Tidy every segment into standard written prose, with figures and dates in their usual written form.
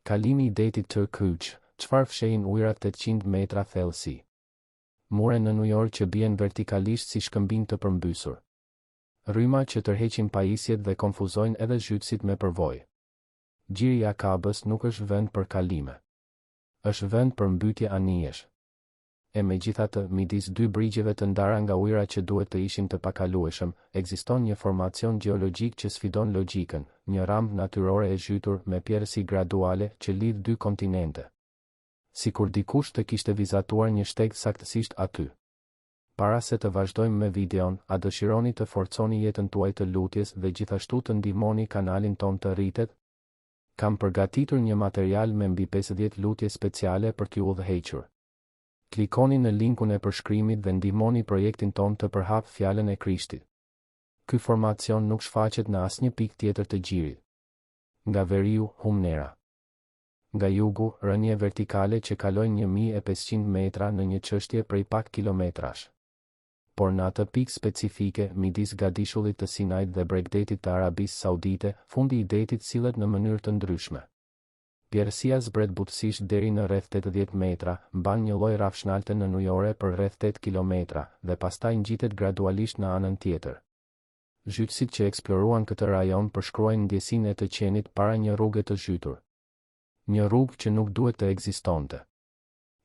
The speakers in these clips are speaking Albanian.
Kalimi i detit të Kuq, çfarë fshehin ujërat 800 metra thellësi? Mure nënujorë që bien vertikalisht si shkëmbinj të përmbysur. Rryma që tërheqin pajisjet dhe konfuzojnë edhe zhytësit me përvojë. Gjiri i Akabës nuk është vend për kalime. Është vend për mbytje anijesh. E megjithatë, midis dy brigjeve të ndara nga ujëra që duhet të ishin të pakalueshëm, ekziston një formacion gjeologjik që sfidon logjikën, një rampë natyrore e zhytur, me pjerrësi graduale, që lidh dy kontinente. Sikur dikush të kishte vizatuar një shteg saktësisht aty. Para se të vazhdojmë me videon, a dëshironi të forconi jetën tuaj të lutjes dhe gjithashtu të ndihmoni kanalin tonë të rritet? Kam përgatitur një material me mbi 50 lutje speciale për t'ju udhëhequr. Klikoni në linkun e përshkrimit dhe ndihmoni projektin tonë të përhapë fjalën e Krishtit. Ky formacion nuk shfaqet në asnjë pikë tjetër të gjirit. Nga veriu, humnera. Nga jugu, rënie vertikale që kalojnë 1500 metra në një çështje prej pak kilometrash. Por në atë pikë specifike, midis gadishullit të Sinait dhe bregdetit të Arabisë Saudite, fundi i detit sillet në mënyrë të ndryshme. Pjerrësia zbret butësisht deri në rreth 80 metra, mban një lloj rrafshnalte nënujore për rreth 8 kilometra, dhe pastaj ngjitet gradualisht në anën tjetër. Zhytësit që eksploruan këtë rajon përshkruajnë ndjesinë e të qenit para një rruge të zhytur. Një rrugë që nuk duhet të ekzistonte.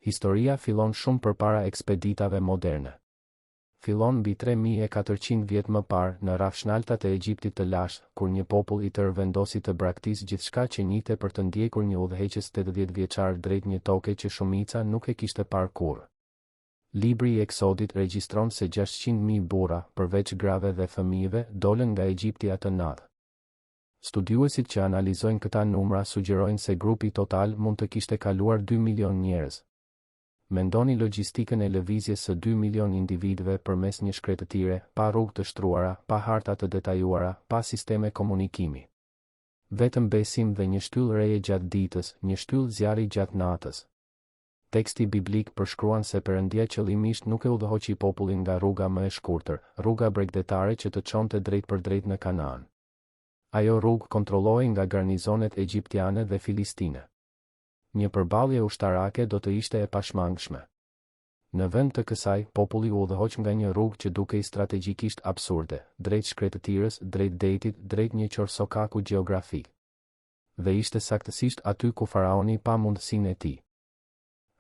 Historia fillon shumë përpara ekspeditave moderne. Fillon mbi 3400 vjet më parë, në rrafshnaltat e Egjiptit të lashtë, kur një popull i tërë vendosi të braktisë gjithçka që njihte për të ndjekur një udhëheqës 80 vjeçar drejt një toke që shumica nuk e kishte parë kurrë. Libri i Eksodit regjistron se 600.000 burra, përveç grave dhe fëmijëve, dolën nga Egjipti atë natë. Studiuesit që analizojnë këta numra sugjerojnë se grupi total mund të kishte kaluar 2 milion njerëz. Mendoni logjistikën e lëvizjes së 2 milion individëve përmes një shkretëtire, pa rrugë të shtruara, pa harta të detajuara, pa sisteme komunikimi. Vetëm besim dhe një shtyllë reje gjatë ditës, një shtyllë zjarri gjatë natës. Teksti biblik përshkruan se Perëndia qëllimisht nuk e udhëhoqi popullin nga rruga më e shkurtër, rruga bregdetare që të çonte drejtpërdrejt në Kanaan. Ajo rrugë kontrollohej nga garnizonet egjiptiane dhe filistine. Një përballje ushtarake do të ishte e pashmangshme. Në vend të kësaj, populli u udhëhoq nga një rrugë që dukej strategjikisht absurde, drejt shkretëtirës, drejt detit, drejt një qorrsokaku gjeografik. Dhe ishte saktësisht aty ku faraoni pa mundësinë e tij.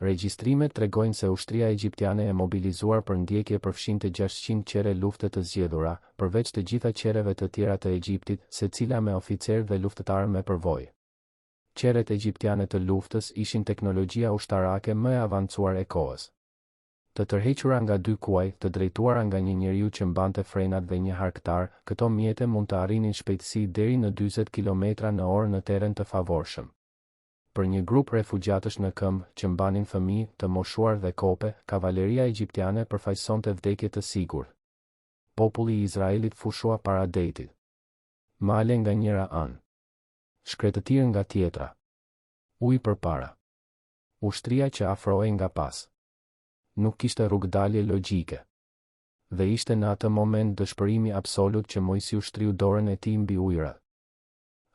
Regjistrimet tregojnë se ushtria egjiptiane e mobilizuar për ndjekje përfshinte 600 qerre lufte të zgjedhura, përveç të gjitha qerreve të tjera të Egjiptit, secila me oficerë dhe luftëtarë me përvojë. Qerret egjiptiane të luftës ishin teknologjia ushtarake më e avancuar e kohës. Të tërhequra nga dy kuaj, të drejtuara nga një njeriu që mbante frenat dhe një harkëtar, këto mjete mund të arrinin shpejtësi deri në 40 kilometra në orë në terren të favorshëm. Për një grup refugjatësh në këmbë, që mbanin fëmijë, të moshuar dhe kope, kavaleria egjiptiane përfaqësonte vdekje të sigurt. Populli i Izraelit fushua para detit. Male nga njëra anë. Shkretëtirë nga tjetra. Ujë përpara. Ushtria që afrohej nga pas. Nuk kishte rrugëdalje logjike. Dhe ishte në atë moment dëshpërimi absolut që Moisiu shtriu dorën e tij mbi ujërat.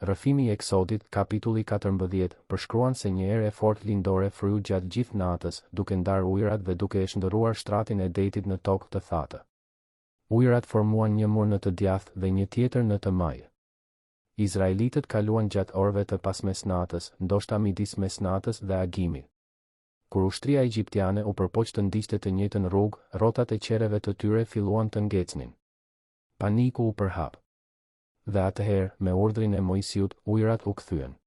Rrëfimi i Eksodit, kapitulli 14, përshkruan se një erë e fortë lindore fryu gjatë gjithë natës, duke ndarë ujërat dhe duke e shndërruar shtratin e detit në tokë të thatë. Ujërat formuan një mur në të djathtë dhe një tjetër në të majtë. Izraelitët kaluan gjatë orëve të pasmesnatës, ndoshta midis mesnatës dhe agimit. Kur ushtria egjiptiane u përpoq të ndiqte të njëjtën rrugë, rrotat e qerreve të tyre filluan të ngecnin. Paniku u përhap. Dhe atëherë, me urdhrin e Moisiut, ujërat u kthyen.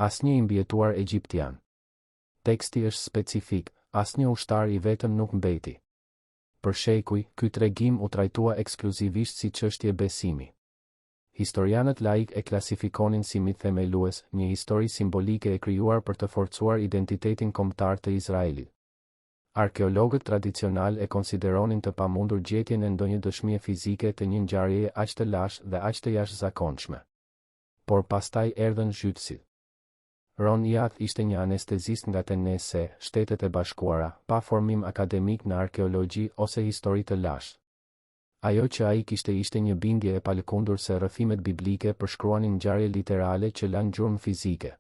Asnjë i mbijetuar egjiptian. Teksti është specifik, asnjë ushtar i vetëm nuk mbeti. Për shekuj, ky tregim u trajtua ekskluzivisht si çështje besimi. Historianët laikë e klasifikonin si mit themelues, një histori simbolike e krijuar për të forcuar identitetin kombëtar të Izraelit. Arkeologët tradicionalë e konsideronin të pamundur gjetjen e ndonjë dëshmie fizike të një ngjarjeje aq të lashtë dhe aq të jashtëzakonshme. Por pastaj erdhën zhytësit. Ron Iatt ishte një anestezist nga Tennessee, Shtetet e Bashkuara, pa formim akademik në arkeologji ose histori të lashtë. Ajo që ai kishte ishte një bindje e palëkundur se rrëfimet biblike përshkruanin ngjarje literale që lanë gjurmë fizike.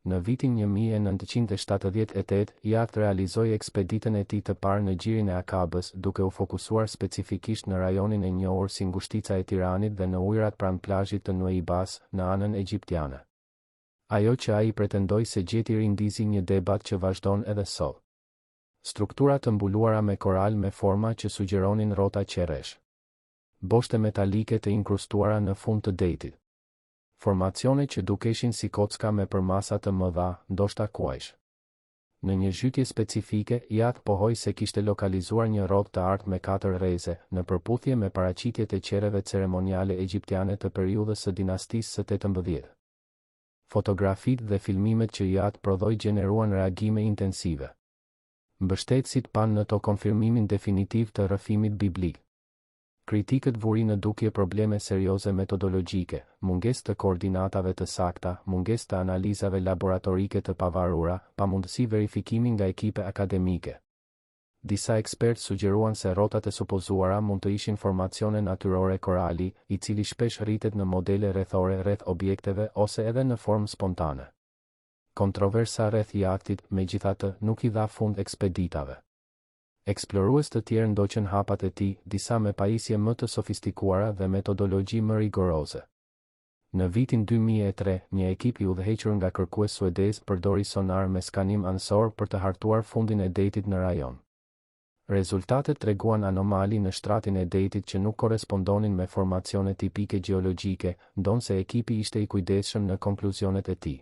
Në vitin 1978, Yacht realizoi ekspeditën e tij të parë në Gjirin e Akabës, duke u fokusuar specifikisht në rajonin e njohur si Ngushtica e Tiranit dhe në ujërat pranë plazhit të Nueibas, në anën egjiptiane. Ajo që ai pretendoi se gjeti rindizi një debat që vazhdon edhe sot. Struktura të mbuluara me koral me forma që sugjeronin rrota qerresh. Boshte metalike të inkrustuara në fund të detit. Formacione që dukeshin si kocka me përmasa të mëdha, ndoshta kuajsh. Në një zhytje specifike, Yacht pohoi se kishte lokalizuar një rrotë të artë me katër rreze, në përputhje me paraqitjet e qerreve ceremoniale egjiptiane të periudhës së dinastisë së 18. Fotografitë dhe filmimet që Yacht prodhoi gjeneruan reagime intensive. Mbështetësit panë në to konfirmimin definitiv të rrëfimit biblik. Kritikët vuri në dukje probleme serioze metodologjike, mungesë të koordinatave të sakta, mungesë të analizave laboratorike të pavarura, pamundësi verifikimi nga ekipe akademike. Disa ekspertë sugjeruan se rrotat e supozuara mund të ishin formacione natyrore korali, i cili shpesh rritet në modele rrethore rreth objekteve ose edhe në formë spontane. Kontroversa rreth Yachtit, megjithatë, nuk i dha fund ekspeditave. Eksplorues të tjerë ndoqën hapat e tij, disa me pajisje më të sofistikuara dhe metodologji më rigoroze. Në vitin 2003, një ekip i udhëhequr nga kërkues suedezë përdori sonar me skanim anësor për të hartuar fundin e detit në rajon. Rezultatet treguan anomali në shtratin e detit që nuk korrespondonin me formacione tipike gjeologjike, ndonëse ekipi ishte i kujdesshëm në konkluzionet e tij.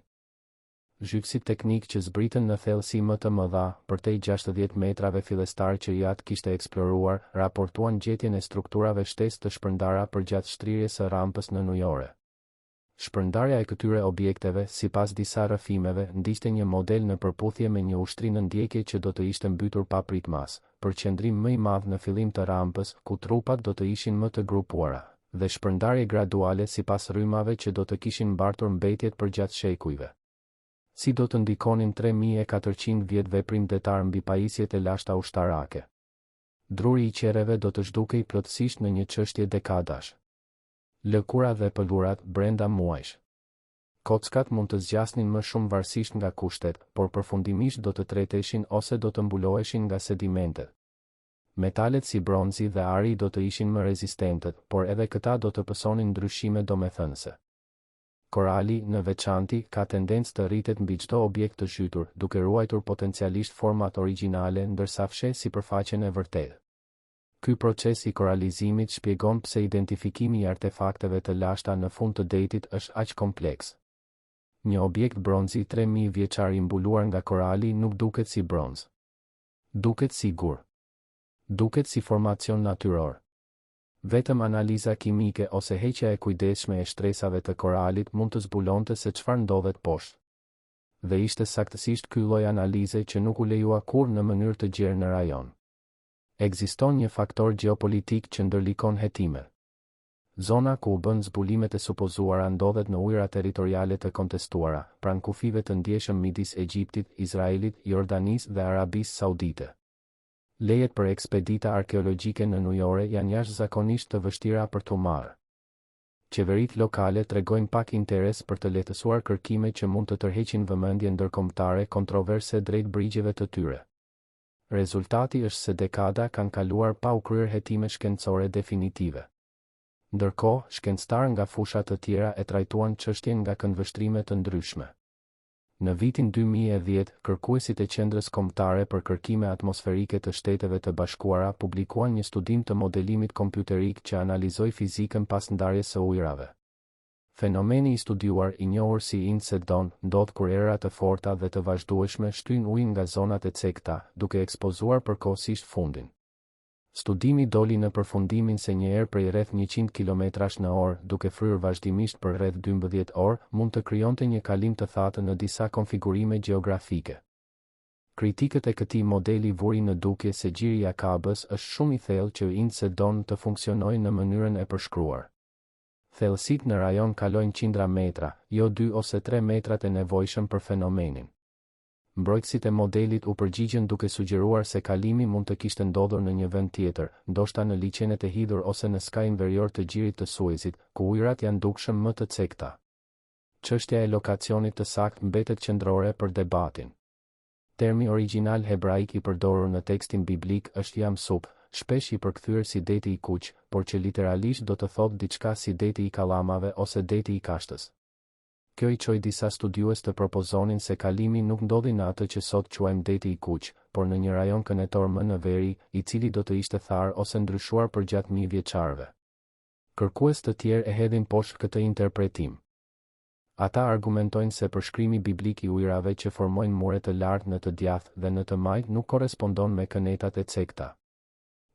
Zhytësit teknikë që zbritën në thellësi më të mëdha, përtej 60 metrave fillestarë që Yacht kishte eksploruar, raportuan gjetjen e strukturave shtesë të shpërndara përgjatë shtrirjes së rampës nënujore. Shpërndarja e këtyre objekteve, sipas disa rrëfimeve, ndiqte një model në përputhje me një ushtri në ndjekje që do të ishte mbytur papritmas, përqendrim më i madh në fillim të rampës, ku trupat do të ishin më të grupuara, dhe shpërndarje graduale sipas rrymave që do të kishin mbartur mbetjet përgjatë shekujve. Si do të ndikonin 3400 vjet veprim detar mbi pajisjet e lashta ushtarake? Druri i qerreve do të zhdukej plotësisht në një çështje dekadash. Lëkura dhe pëlhurat brenda muajsh. Kockat mund të zgjasnin më shumë varësisht nga kushtet, por përfundimisht do të treteshin ose do të mbuloheshin nga sedimentet. Metalet si bronzi dhe ari do të ishin më rezistentët, por edhe këta do të pësonin ndryshime domethënëse. Korali, në veçanti, ka tendencë të rritet mbi çdo objekt të zhytur, duke ruajtur potencialisht format origjinale ndërsa fsheh sipërfaqen e vërtetë. Ky proces i koralizimit shpjegon pse identifikimi i artefakteve të lashta në fund të detit është aq kompleks. Një objekt bronzi 3000 vjeçar i mbuluar nga korali nuk duket si bronz. Duket si gur. Duket si formacion natyror. Vetëm analiza kimike ose heqja e kujdesshme e shtresave të koralit mund të zbulonte se çfarë ndodhet poshtë. Dhe ishte saktësisht ky lloj analize që nuk u lejua kurrë në mënyrë të gjerë në rajon. Ekziston një faktor gjeopolitik që ndërlikon hetimet. Zona ku u bënë zbulimet e supozuara ndodhet në ujëra territoriale të kontestuara, pranë kufijve të ndjeshëm midis Egjiptit, Izraelit, Jordanisë dhe Arabisë Saudite. Lejet për ekspedita arkeologjike nënujore janë jashtëzakonisht të vështira për t'u marrë. Qeveritë lokale tregojnë pak interes për të lehtësuar kërkime që mund të tërheqin vëmendje ndërkombëtare kontroverse drejt brigjeve të tyre. Rezultati është se dekada kanë kaluar pa u kryer hetime shkencore definitive. Ndërkohë, shkencëtarë nga fusha të tjera e trajtuan çështjen nga këndvështrime të ndryshme. Në vitin 2010, kërkuesit e Qendrës Kombëtare për Kërkime Atmosferike të Shteteve të Bashkuara publikuan një studim të modelimit kompjuterik që analizoi fizikën pas ndarjes së ujërave. Fenomeni i studiuar, i njohur si Inset Down, ndodh kur erëra të forta dhe të vazhdueshme shtyjnë ujin nga zonat e cekëta, duke ekspozuar përkohësisht fundin. Studimi doli në përfundimin se një erë prej rreth 100 kilometrash në orë, duke fryrë vazhdimisht për rreth 12 orë, mund të krijonte një kalim të thatë në disa konfigurime gjeografike. Kritikët e këtij modeli vuri në dukje se gjiri i Akabës është shumë i thellë që Inset Down të funksionojë në mënyrën e përshkruar. Thellësitë në rajon kalojnë qindra metra, jo dy ose tre metrat e nevojshëm për fenomenin. Mbrojtësit e modelit u përgjigjën duke sugjeruar se kalimi mund të kishte ndodhur në një vend tjetër, ndoshta në liqenet e hidhur ose në skajin verior të Gjirit të Suezit, ku ujërat janë dukshëm më të cekëta. Çështja e lokacionit të saktë mbetet qendrore për debatin. Termi origjinal hebraik i përdorur në tekstin biblik është Jam Suf, shpesh i përkthyer si Deti i Kuq, por që literalisht do të thotë diçka si Deti i Kallamave ose Deti i Kashtës. Kjo i çoi disa studiues të propozonin se kalimi nuk ndodhi në atë që sot quajmë Deti i Kuq, por në një rajon kënetor më në veri, i cili do të ishte tharë ose ndryshuar përgjatë mijëvjeçarëve. Kërkues të tjerë e hedhin poshtë këtë interpretim. Ata argumentojnë se përshkrimi biblik i ujërave që formojnë mure të lartë në të djathtë dhe në të majtë nuk korrespondon me kënetat e cekëta.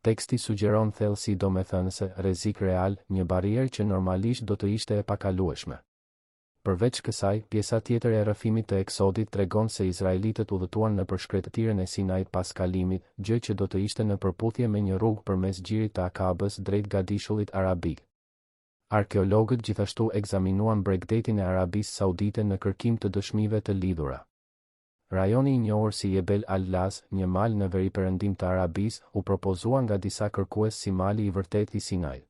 Teksti sugjeron thellësi domethënëse, rrezik real, një barrierë që normalisht do të ishte e pakalueshme. Përveç kësaj, pjesa tjetër e rrëfimit të Eksodit tregon se izraelitët udhëtuan nëpër shkretëtirën e Sinait pas kalimit, gjë që do të ishte në përputhje me një rrugë përmes Gjirit të Akabës drejt Gadishullit Arabik. Arkeologët gjithashtu ekzaminuan bregdetin e Arabisë Saudite në kërkim të dëshmive të lidhura. Rajoni i njohur si Jebel al-Laz, një mal në veriperëndim të Arabisë, u propozua nga disa kërkues si mali i vërtetë i Sinait.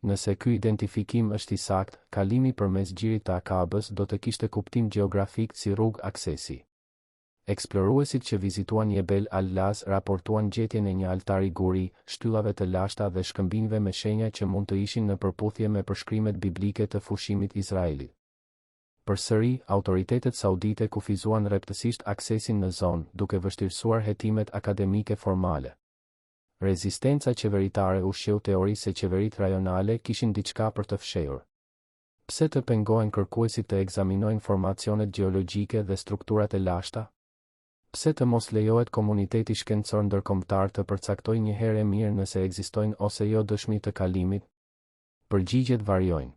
Nëse ky identifikim është i saktë, kalimi përmes Gjirit të Akabës do të kishte kuptim gjeografik si rrugë aksesi. Eksploruesit që vizituan Jebel al-Laz raportuan gjetjen e një altari guri, shtyllave të lashta dhe shkëmbinjve me shenja që mund të ishin në përputhje me përshkrimet biblike të fushimit Izraelit. Përsëri, autoritetet saudite kufizuan rreptësisht aksesin në zonë, duke vështirësuar hetimet akademike formale. Rezistenca qeveritare ushqeu teori se qeveritë rajonale kishin diçka për të fshehur. Pse të pengohen kërkuesit të ekzaminojnë formacionet gjeologjike dhe strukturat e lashta? Pse të mos lejohet komuniteti shkencor ndërkombëtar të përcaktojë një herë e mirë nëse ekzistojnë ose jo dëshmi të kalimit? Përgjigjet variojnë.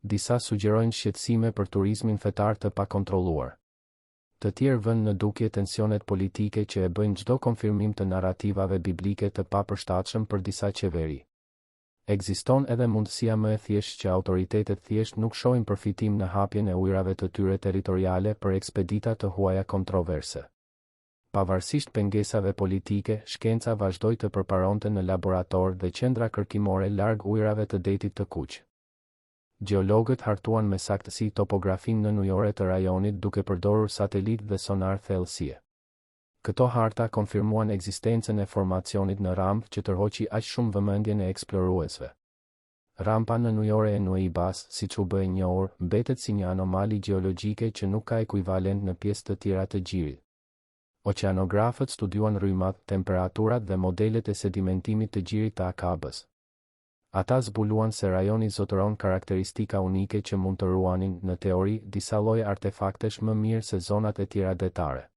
Disa sugjerojnë shqetësime për turizmin fetar të pakontrolluar. Të tjerë vënë në dukje tensionet politike që e bëjnë çdo konfirmim të narrativave biblike të papërshtatshëm për disa qeveri. Ekziston edhe mundësia më e thjeshtë që autoritetet thjesht nuk shohin përfitim në hapjen e ujërave të tyre territoriale për ekspedita të huaja kontroverse. Pavarësisht pengesave politike, shkenca vazhdoi të përparonte në laboratorë dhe qendra kërkimore larg ujërave të Detit të Kuq. Gjeologët hartuan me saktësi topografinë nënujore të rajonit duke përdorur satelitë dhe sonarë thellësie. Këto harta konfirmuan ekzistencën e formacionit në rampë që tërhoqi aq shumë vëmendjen e eksploruesve. Rampa nënujore e Nueibas, siç u bë e njohur, mbetet si një anomali gjeologjike që nuk ka ekuivalent në pjesë të tjera të gjirit. Oqeanografët studiuan rrymat, temperaturat dhe modelet e sedimentimit të gjirit të Akabës. Ata zbuluan se rajoni zotëron karakteristika unike që mund të ruanin, në teori, disa lloje artefaktesh më mirë se zonat e tjera detare.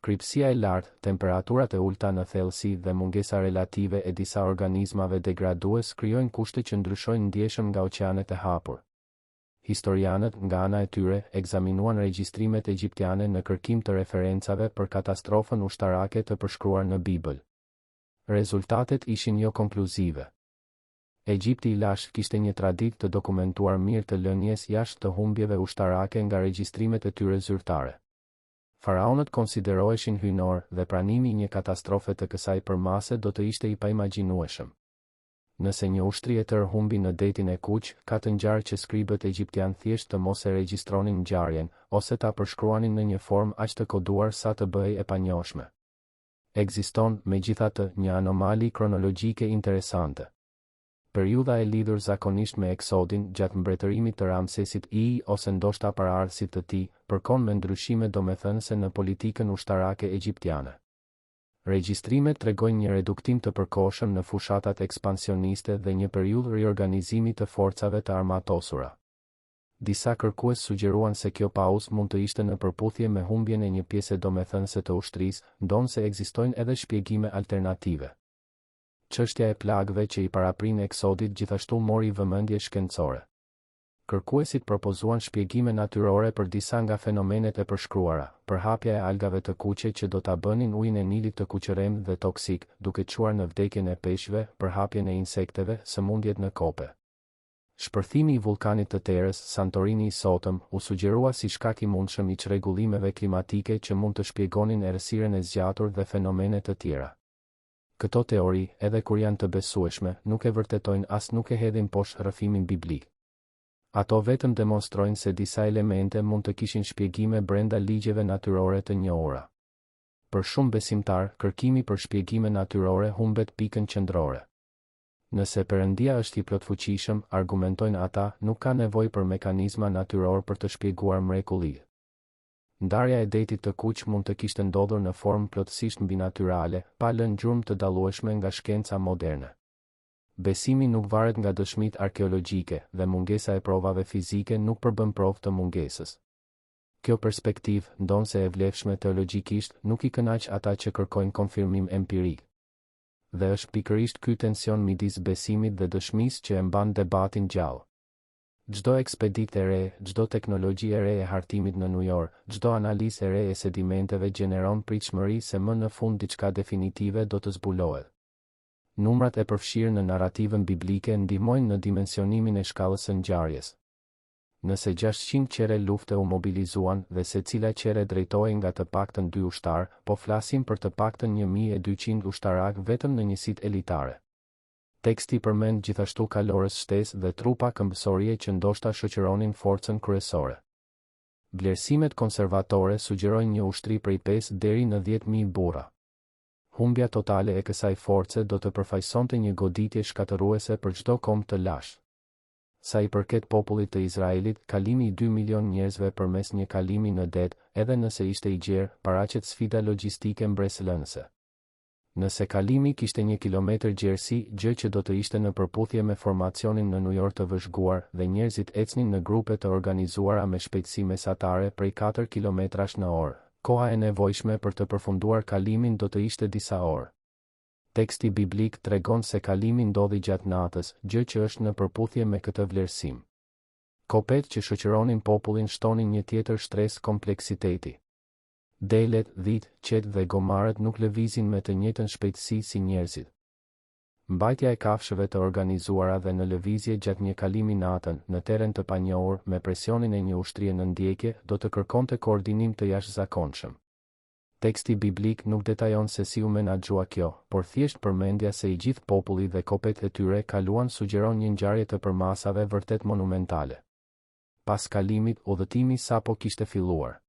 Kripësia e lartë, temperaturat e ulëta në thellësi dhe mungesa relative e disa organizmave degradues krijojnë kushte që ndryshojnë ndjeshëm nga oqeanet e hapur. Historianët, nga ana e tyre, ekzaminuan regjistrimet egjiptiane në kërkim të referencave për katastrofën ushtarake të përshkruar në Bibël. Rezultatet ishin jokonkluzive. Egjipti i lashtë kishte një traditë të dokumentuar mirë të lënies jashtë të humbjeve ushtarake nga regjistrimet e tyre zyrtare. Faraonët konsideroheshin hyjnorë dhe pranimi i një katastrofe të kësaj përmase do të ishte i paimagjinueshëm. Nëse një ushtri e tërë humbi në Detin e Kuq, ka të ngjarë që skribët egjiptianë thjesht të mos e regjistronin ngjarjen, ose ta përshkruanin në një formë aq të koduar sa të bëhej e panjohshme. Ekziston, megjithatë, një anomali kronologjike interesante. Periudha e lidhur zakonisht me Eksodin, gjatë mbretërimit të Ramsesit I ose ndoshta paraardhësit të tij, përkon me ndryshime domethënëse në politikën ushtarake egjiptiane. Regjistrimet tregojnë një reduktim të përkohshëm në fushatat ekspansioniste dhe një periudhë riorganizimi të forcave të armatosura. Disa kërkues sugjeruan se kjo pauzë mund të ishte në përputhje me humbjen e një pjese domethënëse të ushtrisë, ndonëse ekzistojnë edhe shpjegime alternative. Çështja e plagëve që i paraprinë Eksodit gjithashtu mori vëmendje shkencore. Kërkuesit propozuan shpjegime natyrore për disa nga fenomenet e përshkruara, përhapja e algave të kuqe që do ta bënin ujin e Nilit të kuqërremtë dhe toksik, duke çuar në vdekjen e peshqve, përhapjen e insekteve, sëmundjet në kope. Shpërthimi i vullkanit të Terës, Santorini i sotëm, u sugjerua si shkak i mundshëm i çrregullimeve klimatike që mund të shpjegonin errësirën e zgjatur dhe fenomene të tjera. Këto teori, edhe kur janë të besueshme, nuk e vërtetojnë as nuk e hedhin poshtë rrëfimin biblik. Ato vetëm demonstrojnë se disa elemente mund të kishin shpjegime brenda ligjeve natyrore të njohura. Për shumë besimtarë, kërkimi për shpjegime natyrore humbet pikën qendrore. Nëse Perëndia është i plotfuqishëm, argumentojnë ata, nuk ka nevojë për mekanizma natyrorë për të shpjeguar mrekullitë. Ndarja e Detit të Kuq mund të kishte ndodhur në formë plotësisht mbinatyrale, pa lënë gjurmë të dallueshme nga shkenca moderne. Besimi nuk varet nga dëshmitë arkeologjike, dhe mungesa e provave fizike nuk përbën provë të mungesës. Kjo perspektivë, ndonëse e vlefshme teologjikisht, nuk i kënaq ata që kërkojnë konfirmim empirik. Dhe është pikërisht ky tension midis besimit dhe dëshmisë që e mban debatin gjallë. Çdo ekspeditë e re, çdo teknologji e re e hartimit nënujor, çdo analizë e re e sedimenteve gjeneron pritshmëri se më në fund diçka definitive do të zbulohet. Numrat e përfshirë në narrativën biblike ndihmojnë në dimensionimin e shkallës së ngjarjes. Nëse 600 qerre lufte u mobilizuan dhe secila qerre drejtohej nga të paktën dy ushtarë, po flasim për të paktën 1200 ushtarakë vetëm në njësitë elitare. Teksti përmend gjithashtu kalorës shtesë dhe trupa këmbësorie që ndoshta shoqëronin forcën kryesore. Vlerësimet konservatore sugjerojnë një ushtri prej 5 deri në 10.000 burra. Humbja totale e kësaj force do të përfaqësonte një goditje shkatërruese për çdo komb të lashtë. Sa i përket popullit të Izraelit, kalimi i 2 milionë njerëzve përmes një kalimi në det, edhe nëse ishte i gjerë, paraqet sfida logjistike mbresëlënëse. Nëse kalimi kishte një kilometër gjerësi, gjë që do të ishte në përputhje me formacionin nënujor të vëzhguar, dhe njerëzit ecnin në grupe të organizuara me shpejtësi mesatare prej 4 kilometrash në orë, koha e nevojshme për të përfunduar kalimin do të ishte disa orë. Teksti biblik tregon se kalimi ndodhi gjatë natës, gjë që është në përputhje me këtë vlerësim. Kopetë që shoqëronin popullin shtonin një tjetër shtresë kompleksiteti. Delet, dhitë, qetë dhe gomarët nuk lëvizin me të njëjtën shpejtësi si njerëzit. Mbajtja e kafshëve të organizuara dhe në lëvizje gjatë një kalimi natën, në terren të panjohur, me presionin e një ushtrie në ndjekje, do të kërkonte koordinim të jashtëzakonshëm. Teksti biblik nuk detajon se si u menaxhua kjo, por thjesht përmendja se i gjithë populli dhe kopetë e tyre kaluan sugjeron një ngjarje të përmasave vërtet monumentale. Pas kalimit, udhëtimi sapo kishte filluar.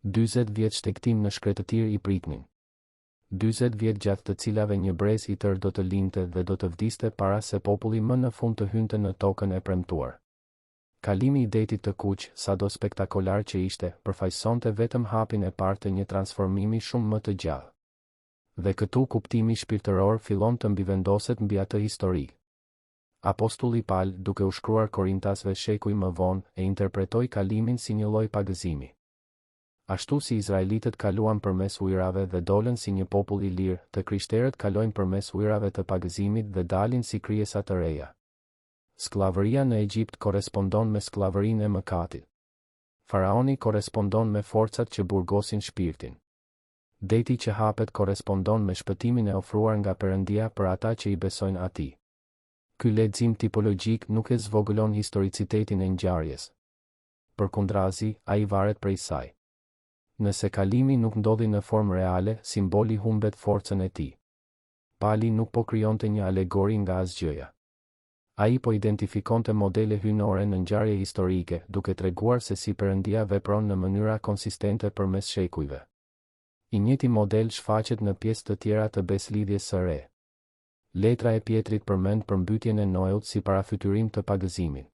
40 vjet shtegtim në shkretëtirë i pritnin. 40 vjet gjatë të cilave një brez i tërë do të lindte dhe do të vdiste para se populli më në fund të hynte në tokën e premtuar. Kalimi i Detit të Kuq, sado spektakolar që ishte, përfaqësonte vetëm hapin e parë të një transformimi shumë më të gjatë. Dhe këtu kuptimi shpirtëror fillon të mbivendoset mbi atë historik. Apostulli Pal, duke u shkruar Korintasve shekuj më vonë, e interpretoi kalimin si një lloj pagëzimi. Ashtu si izraelitët kaluan përmes ujërave dhe dolën si një popull i lirë, të krishterët kalojnë përmes ujërave të pagëzimit dhe dalin si krijesa të reja. Skllavëria në Egjipt korrespondon me skllavërinë e mëkatit. Faraoni korrespondon me forcat që burgosin shpirtin. Deti që hapet korrespondon me shpëtimin e ofruar nga Perëndia për ata që i besojnë Atij. Ky lexim tipologjik nuk e zvogëlon historicitetin e ngjarjes. Përkundrazi, ai varet prej saj. Nëse kalimi nuk ndodhi në formë reale, simboli humbet forcën e tij. Pali nuk po krijonte një alegori nga asgjëja. Ai po identifikonte modele hyjnore në ngjarje historike, duke treguar se si Perëndia vepron në mënyra konsistente përmes shekujve. I njëjti model shfaqet në pjesë të tjera të Besëlidhjes së Re. Letra e Pjetrit përmend përmbytjen e Noeut si parafytyrim të pagëzimit.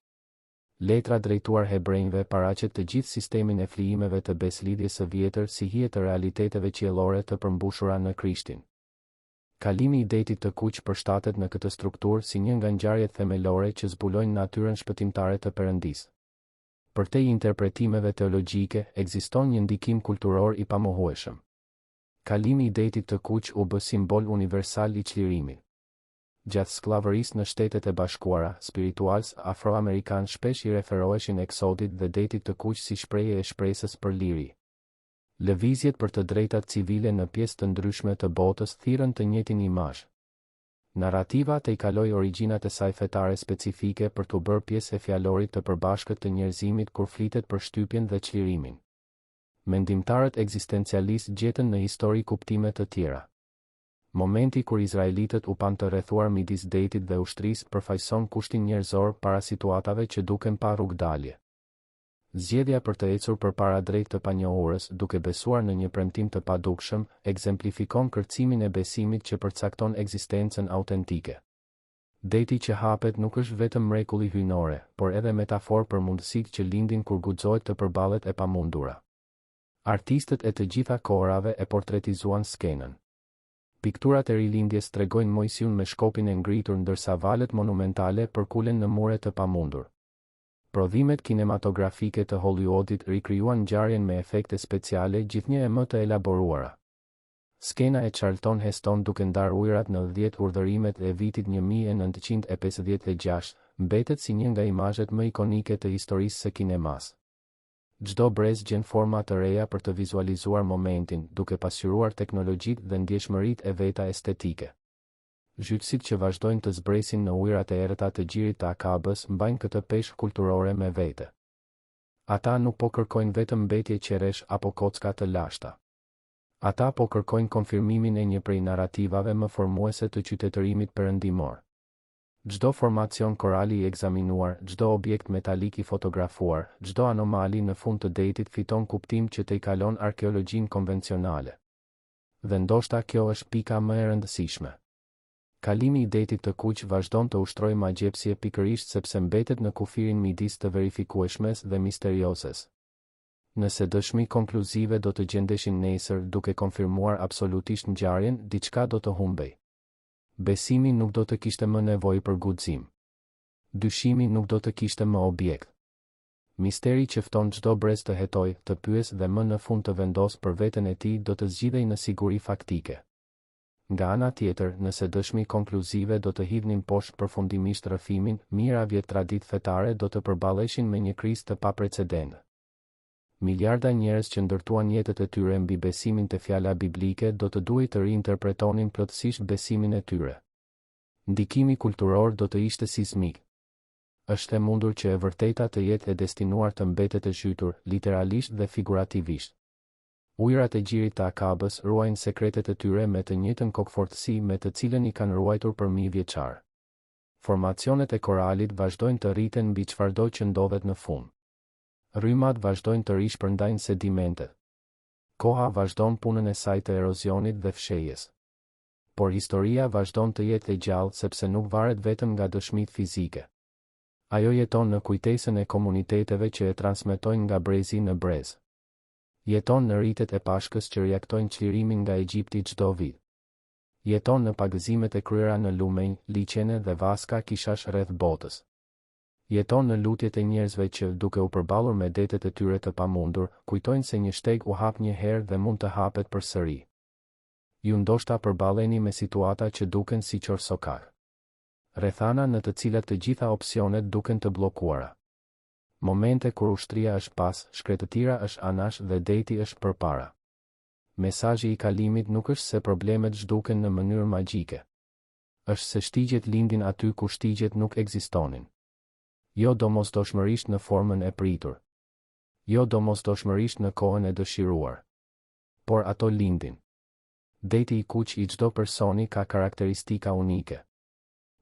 Letra drejtuar hebrenjve paraqet të gjithë sistemin e flijimeve të Besëlidhjes së Vjetër si hije të realiteteve qiellore të përmbushura në Krishtin. Kalimi i Detit të Kuq përshtatet në këtë strukturë si një nga ngjarjet themelore që zbulojnë natyrën shpëtimtare të Perëndisë. Përtej interpretimeve teologjike, ekziston një ndikim kulturor i pamohueshëm. Kalimi i Detit të Kuq u bë simbol universal i çlirimit. Gjatë skllavërisë në Shtetet e Bashkuara, spirituals afroamerikanë shpesh i referoheshin Eksodit dhe Detit të Kuq si shprehje e shpresës për liri. Lëvizjet për të drejtat civile në pjesë të ndryshme të botës thirrën të njëjtin imazh. Narrativa tejkaloi origjinat e saj fetare specifike për t'u bërë pjesë e fjalorit të përbashkët të njerëzimit kur flitet për shtypjen dhe çlirimin. Mendimtarët ekzistencialistë gjetën në histori kuptime të tjera. Momenti kur izraelitët u panë të rrethuar midis detit dhe ushtrisë përfaqëson kushtin njerëzor para situatave që duken pa rrugëdalje. Zgjedhja për të ecur përpara drejt të panjohurës duke besuar në një premtim të padukshëm, ekzemplifikon kërcimin e besimit që përcakton ekzistencën autentike. Deti që hapet nuk është vetëm mrekulli hyjnore, por edhe metaforë për mundësitë që lindin kur guxohet të përballet e pamundura. Artistët e të gjitha kohërave e portretizuan skenën. Pikturat e Rilindjes tregojnë Moisiun me shkopin e ngritur ndërsa valët monumentale përkulen në mure të pamundur. Prodhimet kinematografike të Hollywood-it rikrijuan ngjarjen me efekte speciale gjithnjë e më të elaboruara. Skena e Charlton Heston duke ndarë ujërat në Dhjetë Urdhërimet e vitit 1956, mbetet si një nga imazhet më ikonike të historisë së kinemasë. Çdo brez gjen forma të reja për të vizualizuar momentin, duke pasqyruar teknologjitë dhe ndjeshmëritë e veta estetike. Zhytësit që vazhdojnë të zbresin në ujërat e errëta të Gjirit të Akabës mbajnë këtë peshë kulturore me vete. Ata nuk po kërkojnë vetëm mbetje qerresh apo kocka të lashta. Ata po kërkojnë konfirmimin e një prej narrativave më formuese të qytetërimit perëndimor. Çdo formacion korali i ekzaminuar, çdo objekt metalik i fotografuar, çdo anomali në fund të detit fiton kuptim që tejkalon arkeologjinë konvencionale. Dhe ndoshta kjo është pika më e rëndësishme. Kalimi i Detit të Kuq vazhdon të ushtrojë magjepsje pikërisht sepse mbetet në kufirin midis të verifikueshmes dhe misteriozes. Nëse dëshmi konkluzive do të gjendeshin nesër duke konfirmuar absolutisht ngjarjen, diçka do të humbej. Besimi nuk do të kishte më nevojë për guxim. Dyshimi nuk do të kishte më objekt. Misteri që fton çdo brez të hetojë, të pyesë dhe më në fund të vendosë për veten e tij do të zgjidhej në siguri faktike. Nga ana tjetër, nëse dëshmi konkluzive do të hidhnin poshtë përfundimisht rrëfimin, mijëra vjet traditë fetare do të përballeshin me një krizë të paprecedentë. Miliarda njerëz që ndërtuan jetët e tyre mbi besimin te fjala biblike do të duhej të riinterpretonin plotësisht besimin e tyre. Ndikimi kulturor do të ishte sizmik. Është e mundur që e vërteta të jetë e destinuar të mbetet e zhytur, literalisht dhe figurativisht. Ujërat e Gjirit të Akabës ruajnë sekretet e tyre me të njëjtën kokëfortësi me të cilën i kanë ruajtur për mijëvjeçarë. Formacionet e koralit vazhdojnë të rriten mbi çfarëdo që ndodhet në fund. Rrymat vazhdojnë të rishpërndajnë sedimentet. Koha vazhdon punën e saj të erozionit dhe fshehjes. Por historia vazhdon të jetë e gjallë sepse nuk varet vetëm nga dëshmitë fizike. Ajo jeton në kujtesën e komuniteteve që e transmetojnë nga brezi në brez. Jeton në ritet e Pashkës që riaktojnë çlirimin nga Egjipti çdo vit. Jeton në pagëzimet e kryera në lumenj, liqene dhe vaska kishash rreth botës. Jeton në lutjet e njerëzve që, duke u përballur me detet e tyre të pamundur, kujtojnë se një shteg u hap një herë dhe mund të hapet përsëri. Ju ndoshta përballeni me situata që duken si qorrsokak. Rrethana në të cilat të gjitha opsionet duken të bllokuara. Momente kur ushtria është pas, shkretëtira është anash dhe deti është përpara. Mesazhi i kalimit nuk është se problemet zhduken në mënyrë magjike. Është se shtigjet lindin aty ku shtigjet nuk ekzistonin. Jo domosdoshmërisht në formën e pritur. Jo domosdoshmërisht në kohën e dëshiruar. Por ato lindin. Deti i kuq i çdo personi ka karakteristika unike.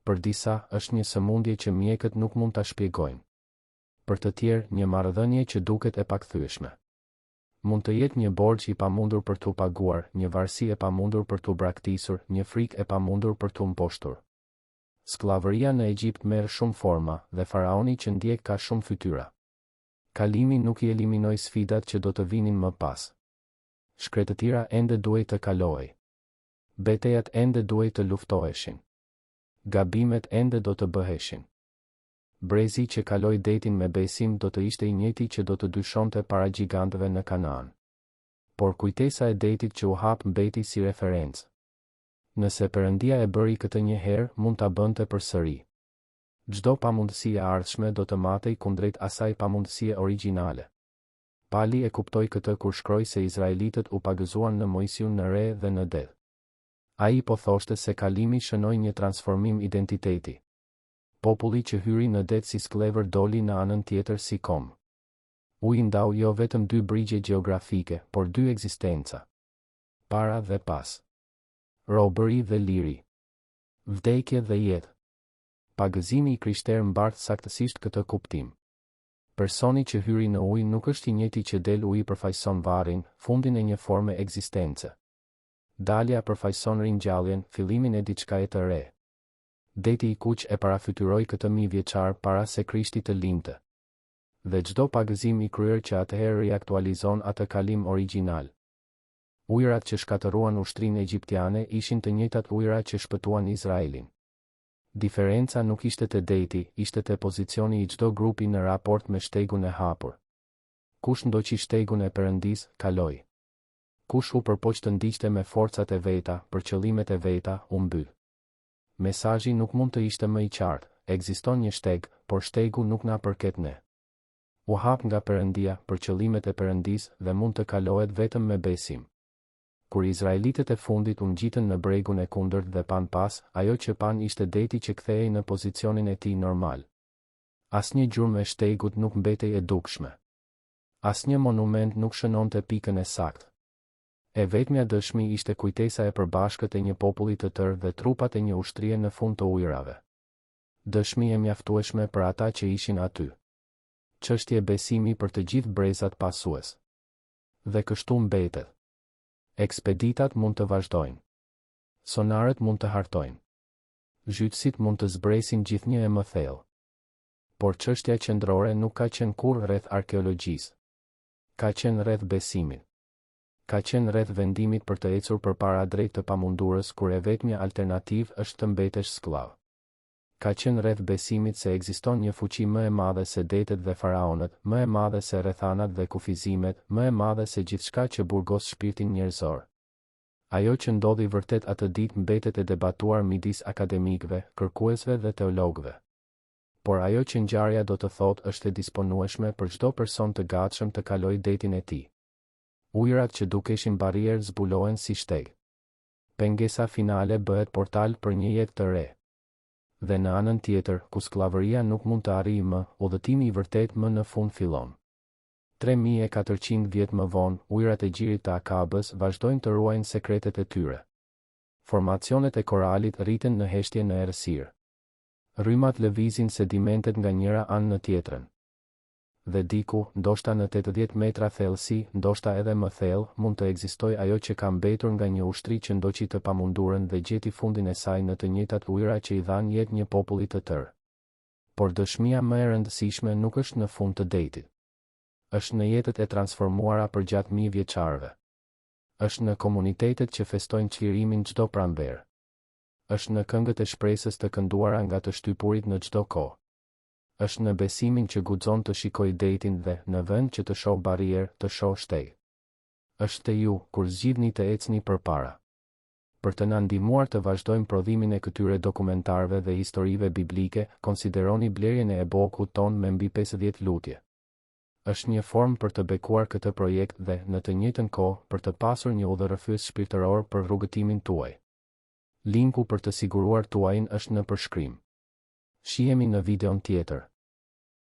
Për disa, është një sëmundje që mjekët nuk mund ta shpjegojnë. Për të tjerë, një marrëdhënie që duket e pakthyeshme. Mund të jetë një borxh i pamundur për t'u paguar, një varësi e pamundur për t'u braktisur, një frikë e pamundur për t'u mposhtur. Skllavëria në Egjipt merr shumë forma, dhe faraoni që ndjek ka shumë fytyra. Kalimi nuk i eliminoi sfidat që do të vinin më pas. Shkretëtira ende duhej të kalohej. Betejat ende duhej të luftoheshin. Gabimet ende do të bëheshin. Brezi që kaloi detin me besim do të ishte i njëjti që do të dyshonte para gjigantëve në Kanaan. Por kujtesa e detit që u hap mbeti si referencë. Nëse Perëndia e bëri këtë një herë, mund ta bënte përsëri. Çdo pamundësi e ardhshme do të matej kundrejt asaj pamundësie origjinale. Pali e kuptoi këtë kur shkroi se izraelitët u pagëzuan në Moisiun në re dhe në det. Ai po thoshte se kalimi shënoi një transformim identiteti. Populli që hyri në det si skllevër doli në anën tjetër si komb. Uji ndau jo vetëm dy brigje gjeografike, por dy ekzistenca. Para dhe pas. Robëri dhe liri. Vdekje dhe jetë. Pagëzimi i krishterë mbart saktësisht këtë kuptim. Personi që hyri në ujë nuk është i njëjti që del uji përfaqëson varrin, fundin e një forme ekzistence. Dalja përfaqëson ringjalljen, fillimin e diçkaje të re. Deti i Kuq e parafytyroi këtë mijëvjeçar para se Krishti të lindte. Dhe çdo pagëzim i kryer që atëherë riaktualizon atë kalim origjinal. Ujërat që shkatërruan ushtrinë egjiptiane ishin të njëjtat ujëra që shpëtuan Izraelin. Diferenca nuk ishte te deti, ishte te pozicioni i çdo grupi në raport me shtegun e hapur. Kush ndoqi shtegun e Perëndisë, kaloi. Kush u përpoq të ndiqte me forcat e veta, për qëllimet e veta, u mbyt. Mesazhi nuk mund të ishte më i qartë, ekziston një shteg, por shtegu nuk na përket ne. U hap nga Perëndia, për qëllimet e Perëndisë, dhe mund të kalohet vetëm me besim. Kur izraelitët e fundit u ngjitën në bregun e kundërt dhe panë pas, ajo që panë ishte deti që kthehej në pozicionin e tij normal. Asnjë gjurmë e shtegut nuk mbetej e dukshme. Asnjë monument nuk shënonte pikën e saktë. E vetmja dëshmi ishte kujtesa e përbashkët e një populli të tërë dhe trupat e një ushtrie në fund të ujërave. Dëshmi e mjaftueshme për ata që ishin aty. Çështje besimi për të gjithë brezat pasues. Dhe kështu mbetet. Ekspeditat mund të vazhdojnë. Sonarët mund të hartojnë. Zhytësit mund të zbresin gjithnjë e më thellë. Por çështja qendrore nuk ka qenë kurrë rreth arkeologjisë. Ka qenë rreth besimit. Ka qenë rreth vendimit për të ecur përpara drejt të pamundurës kur e vetmja alternativë është të mbetesh skllav. Ka qenë rreth besimit se ekziston një fuqi më e madhe se detet dhe faraonët, më e madhe se rrethanat dhe kufizimet, më e madhe se gjithçka që burgos shpirtin njerëzor. Ajo që ndodhi vërtet atë ditë mbetet e debatuar midis akademikëve, kërkuesve dhe teologëve. Por ajo që ngjarja do të thotë është e disponueshme për çdo person të gatshëm të kalojë detin e tij. Ujërat që dukeshin barrierë zbulohen si shteg. Pengesa finale bëhet portal për një jetë të re. Dhe në anën tjetër, ku skllavëria nuk mund të arrijë më, udhëtimi i vërtetë më në fund fillon. 3400 vjet më vonë, ujërat e gjirit të Akabës vazhdojnë të ruajnë sekretet e tyre. Formacionet e koralit rriten në heshtje në errësirë. Rrymat lëvizin sedimentet nga njëra anë në tjetrën. Dhe diku, ndoshta në 80 metra thellësi, ndoshta edhe më thellë, mund të ekzistojë ajo që ka mbetur nga një ushtri që ndoqi të pamundurën dhe gjeti fundin e saj në të njëjtat ujëra që i dhanë jetë një populli të tërë. Por dëshmia më e rëndësishme nuk është në fund të detit. Është në jetët e transformuara përgjatë mijëvjeçarëve. Është në komunitetet që festojnë çlirimin çdo pranverë. Është në këngët e shpresës të kënduara nga të shtypurit në çdo kohë. Është në besimin që guxon të shikojë detin dhe, në vend që të shohë barrierë, të shohë shteg. Është te ju, kur zgjidhni të ecni përpara. Për të na ndihmuar të vazhdojmë prodhimin e këtyre dokumentarëve dhe historive biblike, konsideroni blerjen e e-book-ut tonë me mbi 50 lutje. Është një formë për të bekuar këtë projekt dhe, në të njëjtën kohë, për të pasur një udhërrëfyes shpirtëror për rrugëtimin tuaj. Linku për të siguruar tuajin është në përshkrim. Shihemi në videon tjetër.